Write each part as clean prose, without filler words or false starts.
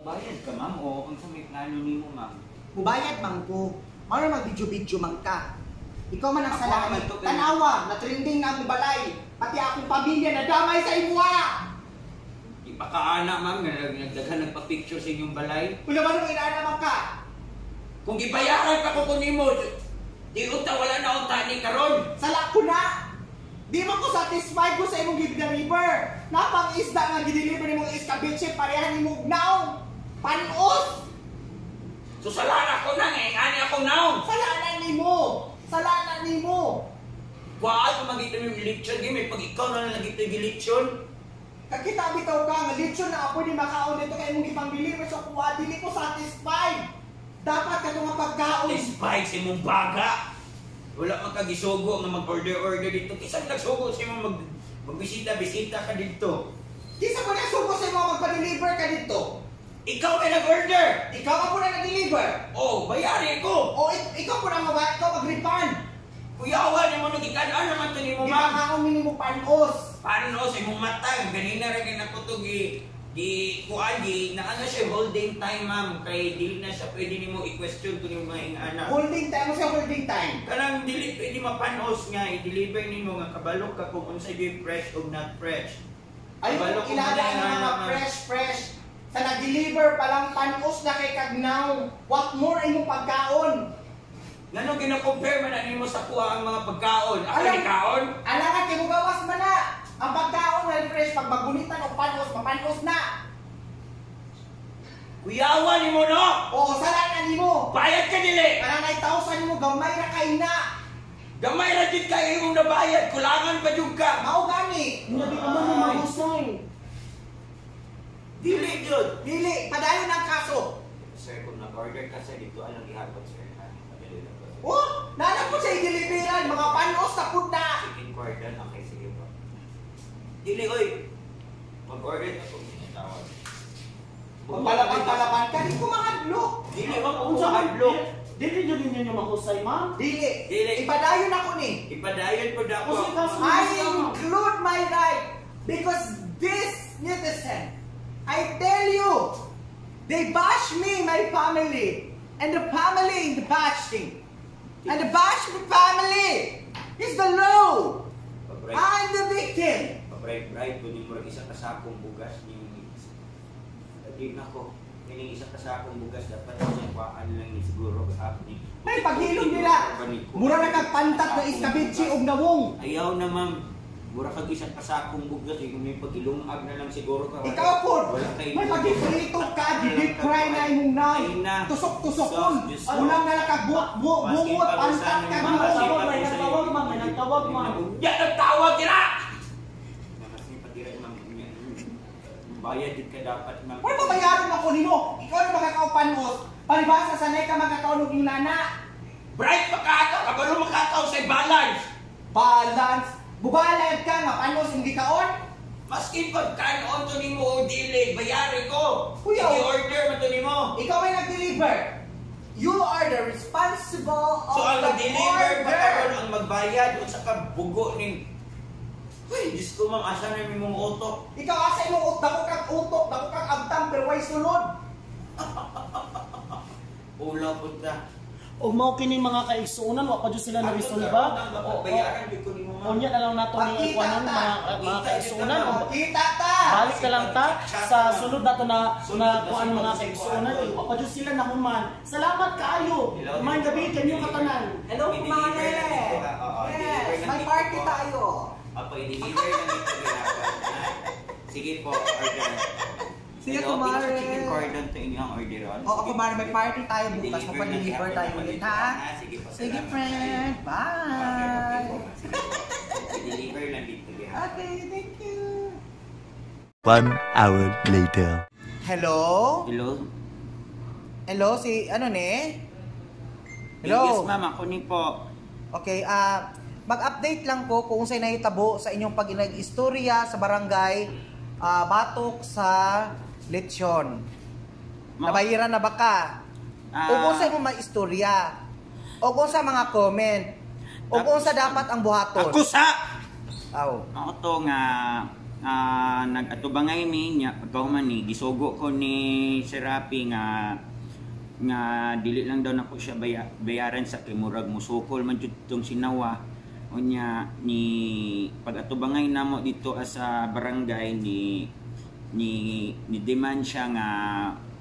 Bayad ka, ma'am, o unsa may plano nimo, ma'am? Mubayad man ko. Mao na mag-video-video man ka. Ikaw man ang Ako salamin. man to, pero- Tanawa, na trending na akong balay. Pati akong pamilya na damay sa imuha. Di pa ka ana, ma'am, nga nagdaghan nagpa-picture sa inyong balay. Wala man nung inaana man ka. Kung gibayaran pa ko nimo, di unta wala na unta ni karon. Sala ko na. Di man ko satisfied ko sa imong gi-deliver. Napang isda nga gi-deliver nimong iskabitse, parehan nimo og naong. Panos! So sala ko na eh, ani akong naong. Sala na nimo. Sala na nimo. Kuhaan ko magito yung lechon, gimi pag ikaw na lang nagito yung lechon. Kakita bitaw ka nga lechon na ako ni makaon dito kay imong gipang-deliver sa kuha, dili ko satisfied. Dapat ka nga pagkaon. Despite sa imong baga. Wala man ka gisugo nga mag-order-order dito. Kisa nagsugo sa imong magbisita-bisita ka dito. Kinsa ko na sugo sa imo magpa-deliver ka dito? Ikaw ay nag-order. Ikaw ang po na nag-deliver. Oh, bayari ko. O ikaw po na mabayad, ikaw mag-refund. Kuyawa nimo nagikan-an naman to nimo, Di ma'am. makaon nimo panos. Paano sa imong mata? Ganina ra gyud ako to gi gi kuan gi na ano siya holding time, ma'am, kay dili na siya pwede nimo i-question kung nimo mga ingana. Holding time mo siya, holding time. Kanang dili pwede mapanos nga i-deliver nimo nga kabalo ka kung unsa gyud fresh o not fresh. Ay, Kabalo kung ilada mga ang mga ingana, ma'am. fresh fresh. Sa nag-deliver pa lang panos na kay kagnaw. What more imong pagkaon? Ngano gina-compare man na nimo sa kuha ang mga pagkaon? Ako Alam- ni kaon? Alangan kay mugawas man na. Ang pagkaon nga fresh pag magunitan og panos, mapanos na. Kuyawa nimo no. O sala na nimo. Bayad ka dili. Kanang 9,000 nimo gamay ra kay na. Gamay ra jud kay imong nabayad, kulangan pa jud ka. Mao gani. Hindi ka man mo mahusay. Dili jud. Dili, padayon ang kaso. Sir, kung nag-order ka sir, dito alang gihapon, sir. Ha? Padali lang po, sir. Oh, nana po siya i-deliveran, mga panos na pud na. Chicken cordon, okay, sige po. Dili, oy. Mag-order ka kung sinatawag. Magpalaban-palaban ka, di ko mahadlok. Dili, wag ko Unsa man mahadlok. Dili jud ninyo mahusay, ma'am. Dili. Dili. Ipadayon ako ni. Ipadayon po na ako. Kasi kaso I ma'am. include my right because this netizen, I tell you, they bash me, my family, and the family in the bashing. And the bash the family is the law. Pabribe, I'm the victim. pabribe-bribe ko ni murag isa ka sakong bugas ni. Di na ko. Kining isa ka sakong bugas dapat sa kuhaan lang ni siguro gahapon ni. May paghilom nila. Mura na kag pantat na iskabitsi og nawong. Ayaw na, ma'am. Mura kag isa ka sakong bugas eh, kung may pagilungag na lang siguro ka. Ikaw po, Wala kay may pagiprito ka, di-deep fry na imong Ay nay. na. Tusok-tusokon. Sus, Diyos ko. Ulang na lang kag bungot, pantat kag Ma'am, nawong. tawag, may nagtawag, ma'am, may nagtawag, ma'am. Ya, nagtawag dira! Kasi padira, ma'am. Bayad din ka dapat, ma'am. Wala babayaran ako nimo. Ikaw na makakaupanos. Palibasa sanay ka makakaon og nana. Bright makakaw, kabalo makakaw sa balance. Balance. Bubalayad ka nga panos hindi kaon. Maski pagkanon to nimo o dili, bayari ko. Kuya, Sige, order man to nimo. Ikaw ay nag-deliver. You are the responsible of So ang the nag-deliver pa order. karon ang magbayad unsa ka bugo ning. Uy, Diyos ko, ma'am, asa na imong utok? Ikaw asa imong utok, dako kag utok, dako kag agtang pero way sulod. Ulaw pud ka. Og mao kini mga kaigsuonan, wa pa jud sila na resolba. Bayaran jud ko nimo, ma'am. Unya na lang nato ni Pakita kuanon ta. mga kaigsuonan. Oh, kita ta. Balik na lang ta sa sunod nato na na kuan mga kaigsuonan, eh, wa pa jud sila nahuman. Salamat kaayo. Maayong gabi kanyo katanan. Hello, kumare. Yes, may party tayo. Apo, i-deliver lang ito gihapon. Sige po, order. Sige, Hello, kumare. pila sa chicken cordon to inyong orderon. Oo, kumare, may party tayo bukas. I-deliver lang Magpa-deliver gihapon tayo na ulit, dito. ha? Sige po, Sige, salamat. friend. Okay, okay Bye. po. Sige po. I-deliver lang dito gihapon. Okay, thank you. 1 hour later. Hello? Hello? Hello, si ano ni? Hello? Yes, ma'am, ako ni po. Okay, mag-update lang ko kung unsay nahitabo sa inyong pag istorya sa barangay batok sa lechon. Nabayiran na ba ka? Ah. O kung sa imong mga istorya? O kung sa mga comment? O kung sa dapat ang buhaton? Ako sa! Aw. Ako to nga Nag-atubangay mi niya pagkahuman ni gisugo ko ni Sir Rapi nga nga dili lang daw nako siya bayaran sa kay murag musukol man jud tong sinawa. Unya ni pag-atubangay namo dito sa barangay ni ni ni demand siya nga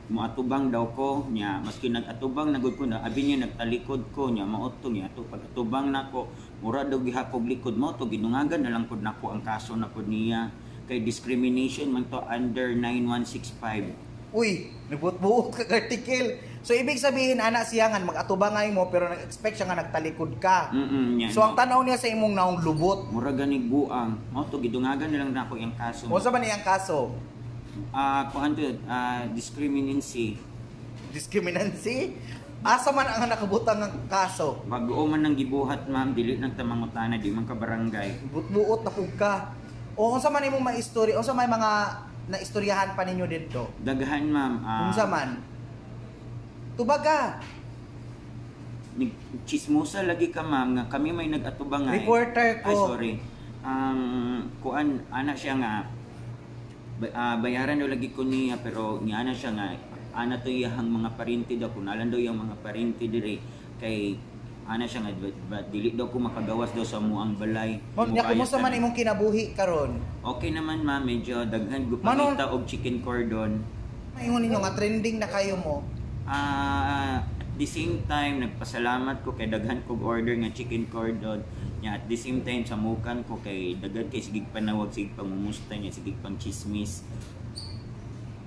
moatubang daw ko niya, maski nag-atubang na gud ko na abi niya nagtalikod ko niya mao to niya to pag-atubang nako mura daw gihapog likod mo to gidungagan na lang pud nako ang kaso na pud niya kay discrimination man to under 9165. Uy, nagbuot-buot ka article. So ibig sabihin ana siya nga mag-atubangay mo pero nag-expect siya nga nagtalikod ka. Niya, So ang tanaw niya sa imong naong lubot. Mura gani buang mao to gidungagan na lang nako iyang kaso. Unsa man iyang kaso? Kuan to, discriminancy. Discriminancy? Asa man ang nakabutang ng kaso? Bag-o man nang gibuhat, ma'am, dili nang tamangutana, di man ka barangay. Buot-buot na pug ka. O unsa man imong maistorya, unsa may mga naistoryahan pa ninyo didto? Daghan, ma'am. Unsa man? Tubaga. Chismosa lagi ka, ma'am, nga kami may nag-atubangay. Reporter ko. Ay, sorry. Ang kuan ana siya nga bayaran daw lagi ko niya pero niya ana siya nga ana to iyahang mga parinti daw kunalan daw iyang mga parinti diri kay ana siya nga dili daw ko makagawas daw sa muang balay. Ma'am, nya kumusta man imong kinabuhi karon? Okay naman, ma'am, medyo daghan gupangita og chicken cordon. Maingon ninyo nga trending na kayo mo. At the same time nagpasalamat ko kay daghan kog order nga chicken cordon nya, at the same time samukan ko kay daghan kay sigig panawag, sigig pangumusta niya, sigig pang chismis,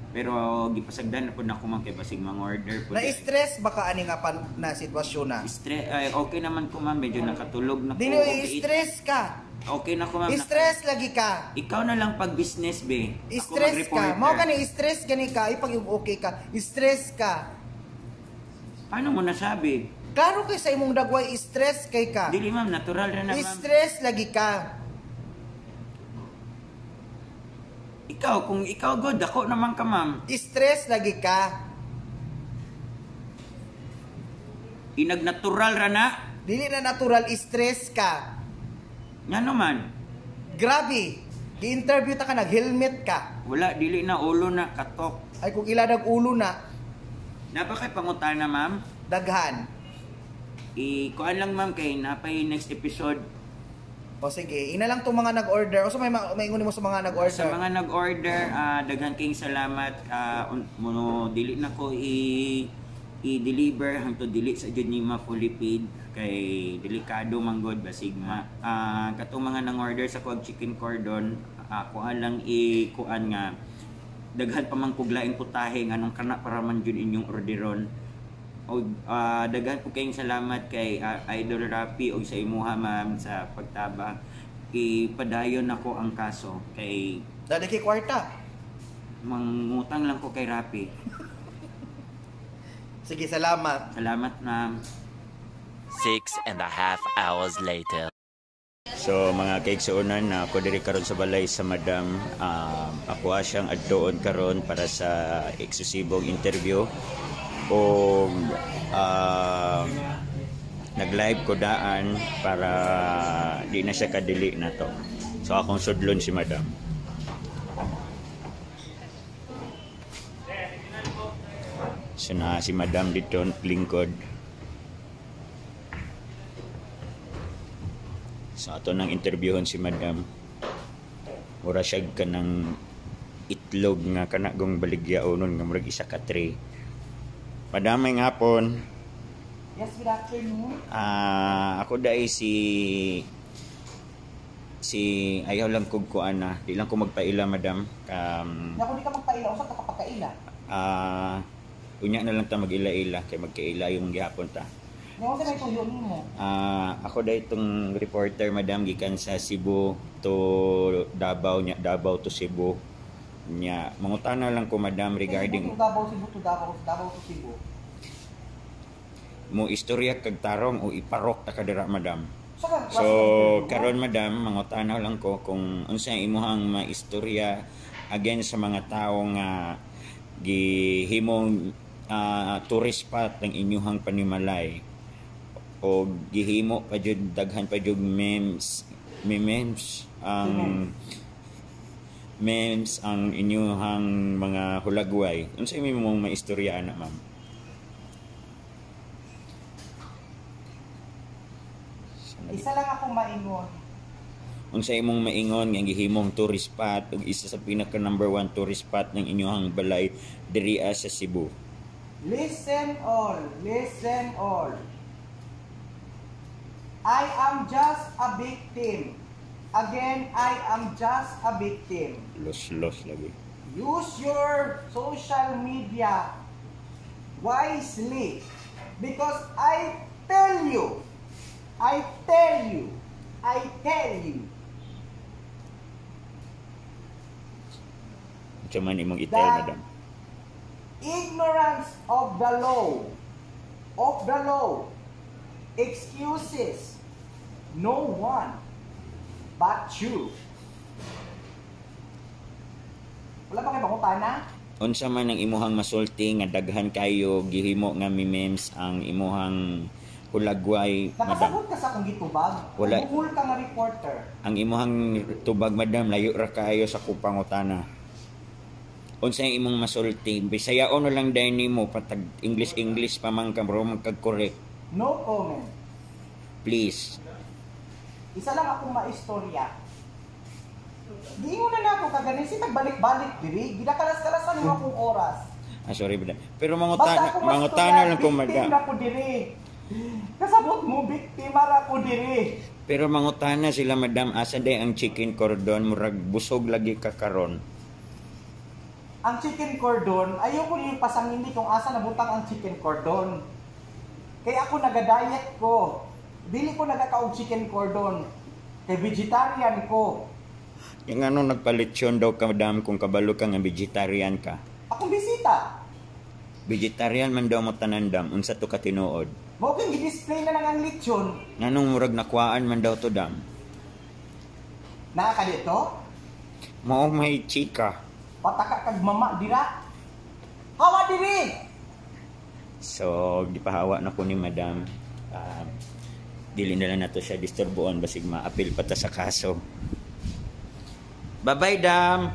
pero gipasagdan na pud nako, ma'am, kay basig mang order pud. Na-stress ba ka ani nga pan, na sitwasyon na? Stress ay, okay naman ko, ma'am, medyo nakatulog na ko. Dili okay, stress ka. Okay na ko, ma'am. Stress lagi ka. Ikaw na lang pag business be. Ako Stress ka. mag-reporter. Mao gani stress gani ka, ipag yung okay ka, stress ka. Paano mo nasabi? Klaro kay sa imong dagway stress kay ka. Dili, ma'am, natural na na, ma'am. Stress lagi ka. Ikaw, kung ikaw good, ako naman ka, ma'am. Stress lagi ka. Inagnatural ra na. Dili na natural, stress ka. Ngano man? Grabe. Gi-interview ta ka, nag-helmet ka. Wala, dili na ulo na katok. Ay kung iladag ulo na, Napa kay pangutana, ma'am? Daghan. I kuan lang, ma'am, kay napay next episode. O sige, ina lang tong mga nag-order. O sa may maingon mo sa mga nag-order. Sa mga nag-order, daghan kayong salamat. Muno dili na ko i-deliver hangtod dili sa jud ni ma fully paid kay delikado man god basig ma katong mga nang-order sa kuag chicken cordon, kuan lang i kuan nga daghan pa man kog laing putahe nganong kana para man jud inyong orderon. Og daghan po kayong salamat kay Idol Rapi og sa imuha, ma'am, sa pagtabang. Ipadayon nako ang kaso kay Dali kay kwarta. Mangutang lang ko kay Rapi. Sige, salamat. Salamat, ma'am. 6.5 hours later. So mga kaigsuonan, na ako diri karon sa balay sa madam. Ako siyang adtuon karon para sa eksklusibong interview o nag-live ko daan para di na siya kadili na to. So akong sudlon si madam. So na si madam dito lingkod. So ato nang interviewon si madam. Mura siya kanang itlog nga kana gong baligyaonon nga murag isa ka tray. Madam, may hapon. Yes, good afternoon. Ako dai si si ayaw lang kog kuan na. Di lang ko magpaila, madam. Naku, di ka magpaila. Usa ka kapagkaila. Unya na lang ta mag-ila-ila kay magkaila yung gihapon ta. Naku, sa may tuyo nimo. Ako dai itong reporter, madam, gikan sa Cebu to Davao nya Davao to Cebu. Nya mangutana lang ko, madam, regarding Cebu to Davao, Cebu to Davao, Davao to Cebu. Mo istorya kag tarong o iparok ta kadira, madam. Sa ka So karon, madam, mangutana lang ko kung unsa imuhang maistorya against sa mga tawo nga gihimong tourist spot ang inyuhang panimalay o gihimo pa jud daghan pa jud memes, memes ang memes ang inyuhang mga hulagway. Unsa imong maistorya ana, ma'am? Isa lang akong maingon. Unsa imong maingon nga gihimong tourist spot ug isa sa pinaka number 1 tourist spot ng inyuhang balay diri sa Cebu? Listen all, listen all. I am just a victim. Again, I am just a victim. Los-los lagi. Use your social media wisely because I tell you, I tell you, I tell you Unsa man imong i-tell, that madam? Ignorance of the law, excuses no one but you. Wala pa kay pangutana? Unsa man ang imuhang masulti nga daghan kayo gihimo nga memes ang imuhang hulagway, madam? Nakasabot ka sa akong gitubag? Wala. Buhol ka nga reporter. Ang imuhang tubag, madam, layo ra kaayo sa kupangutana. Unsa ang imong masulti? Bisayaon na lang dahil nimo, patag English English pa man ka bro, magkag correct. No comment. Please. Isa lang akong maistorya. Giingon na nako kaganin si tagbalik-balik diri, ginakalas-kalasan mo akong oras. Ah, sorry, madam. Pero Basta mangutana, ako mangutana lang ko, victim madam. na ko diri. Kasabot mo, biktima ra ko diri. Pero mangutana sila, madam, asa day ang chicken cordon, murag busog lagi ka karon. Ang chicken cordon, ayoko yung pasangindi kung asa nabutang ang chicken cordon. Kaya ako naga-diet ko. Dili ko nagakaog chicken cordon. Kay vegetarian ko. Yung ano, nagpalitsyon daw ka, madam, kung kabalo ka nga vegetarian ka. Akong bisita. Vegetarian man daw mo tanan, dam, unsa to ka tinuod? Mao kay gi-display na lang ang lechon. Nganong murag nakuhaan man daw to, dam? Naa ka dito? Mao may chika. Pataka kag mama dira. Hawa diri. So, gipahawa na ko ni madam. Dili na lang nato siya disturboon basig maapil pa ta sa kaso. Bye-bye, dam.